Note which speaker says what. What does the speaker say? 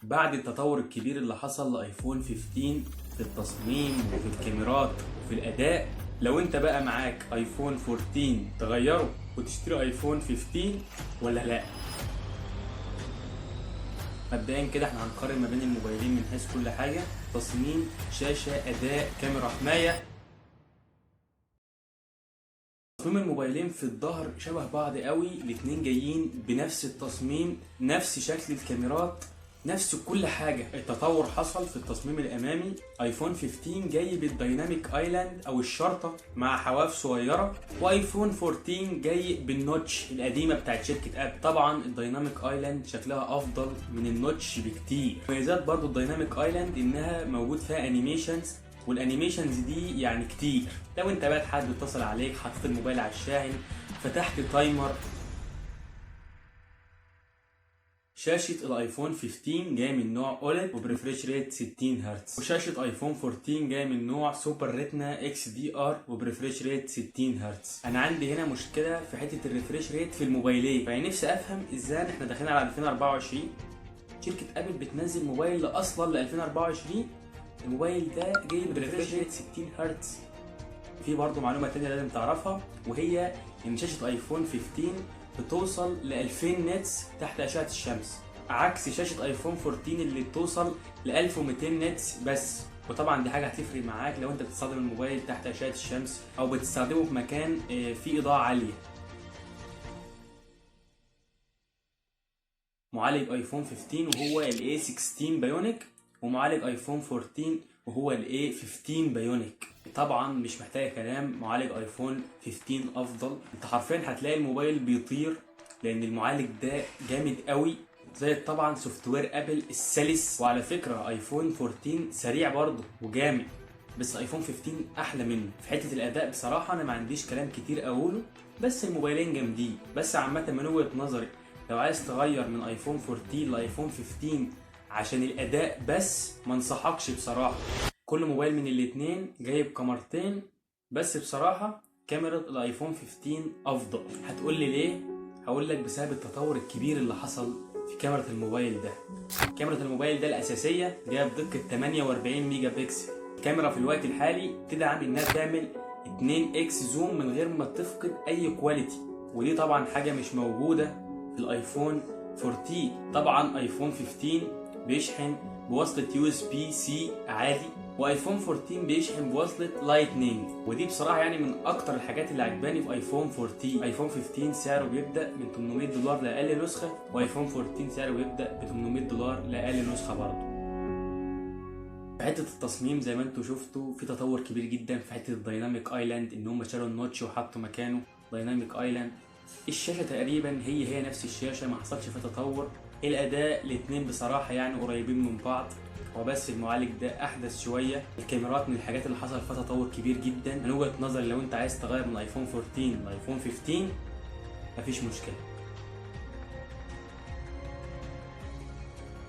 Speaker 1: بعد التطور الكبير اللي حصل لايفون 15 في التصميم وفي الكاميرات وفي الاداء، لو انت بقى معاك ايفون 14 تغيره وتشتري ايفون 15 ولا لا؟ مبدئيا كده احنا هنقارن ما بين الموبايلين من حيث كل حاجه: تصميم، شاشه، اداء، كاميرا، حمايه. تصميم الموبايلين في الظهر شبه بعض قوي، الاتنين جايين بنفس التصميم، نفس شكل الكاميرات، نفس كل حاجة. التطور حصل في التصميم الأمامي. ايفون 15 جاي بال Dynamic Island أو الشرطة مع حواف صغيرة، وايفون 14 جاي بال notch القديمة بتاعت شركة ابل. طبعا ال Dynamic Island شكلها أفضل من ال notch بكتير. مميزات برضو ال Dynamic Island إنها موجود فيها animations، وال animations دي يعني كتير. لو انت بقى حد اتصل عليك، حطيت الموبايل على الشاحن، فتحت timer. شاشة الايفون 15 جاية من نوع OLED وب refresh rate 60 هرتز، وشاشة ايفون 14 جاية من نوع Super Retina XDR وب refresh rate 60 هرتز. انا عندي هنا مشكلة في حتة ال refresh rate في الموبايلين، فيعني نفسي افهم ازاي احنا داخلين على 2024، شركة ابل بتنزل موبايل اصلا ل 2024، الموبايل ده جاي ب refresh rate 60 هرتز. في برضه معلومة تانية لازم تعرفها، وهي ان شاشة ايفون 15 بتوصل ل 2000 nits تحت أشعة الشمس، عكس شاشة ايفون 14 اللي بتوصل ل 1200 nits بس. وطبعا دي حاجة هتفرق معاك لو انت بتستخدم الموبايل تحت أشعة الشمس او بتستخدمه في مكان فيه إضاءة عالية. معالج ايفون 15 وهو ال A16 Bionic، ومعالج ايفون 14 وهو ال A15 Bionic. طبعا مش محتاجه كلام، معالج ايفون 15 افضل. انت حرفيا هتلاقي الموبايل بيطير لان المعالج ده جامد قوي، زي طبعا software ابل السلس. وعلى فكرة ايفون 14 سريع برضه وجامد، بس ايفون 15 احلى منه في حتة الاداء. بصراحة انا ما عنديش كلام كتير اقوله، بس الموبايلين جامدين. بس عامة من وجهه نظري لو عايز تغير من ايفون 14 لايفون 15 عشان الاداء بس، ما انصحكش بصراحة. كل موبايل من الاتنين جايب كاميرتين، بس بصراحة كاميرا الايفون 15 افضل. هتقول لي ليه؟ هقول لك بسبب التطور الكبير اللي حصل في كاميرا الموبايل ده. كاميرا الموبايل ده الاساسية جاية بدقة 48 ميجا بكسل. الكاميرا في الوقت الحالي تدعم انها تعمل 2 x zoom من غير ما تفقد اي quality، ودي طبعا حاجة مش موجودة في الايفون 14. طبعا ايفون 15 بيشحن بوصلة USB C عادي، وايفون 14 بيشحن بوصلة Lightning، ودي بصراحة يعني من اكتر الحاجات اللي عجباني في ايفون 14. ايفون 15 سعره بيبدأ من $800 لاقل نسخة، وايفون 14 سعره بيبدأ ب $800 لاقل نسخة برضه. في حتة التصميم زي ما انتم شفتوا في تطور كبير جدا في حتة ال Dynamic Island، ان هم شالوا ال notch وحطوا مكانه Dynamic Island. الشاشة تقريبا هي هي نفس الشاشة، ما حصلش فيها تطور. الاداء الاتنين بصراحة يعني قريبين من بعض، هو بس المعالج ده احدث شوية. الكاميرات من الحاجات اللي حصل فيها تطور كبير جدا. من وجهه نظري لو انت عايز تغير من ايفون 14 لايفون 15 مفيش مشكلة.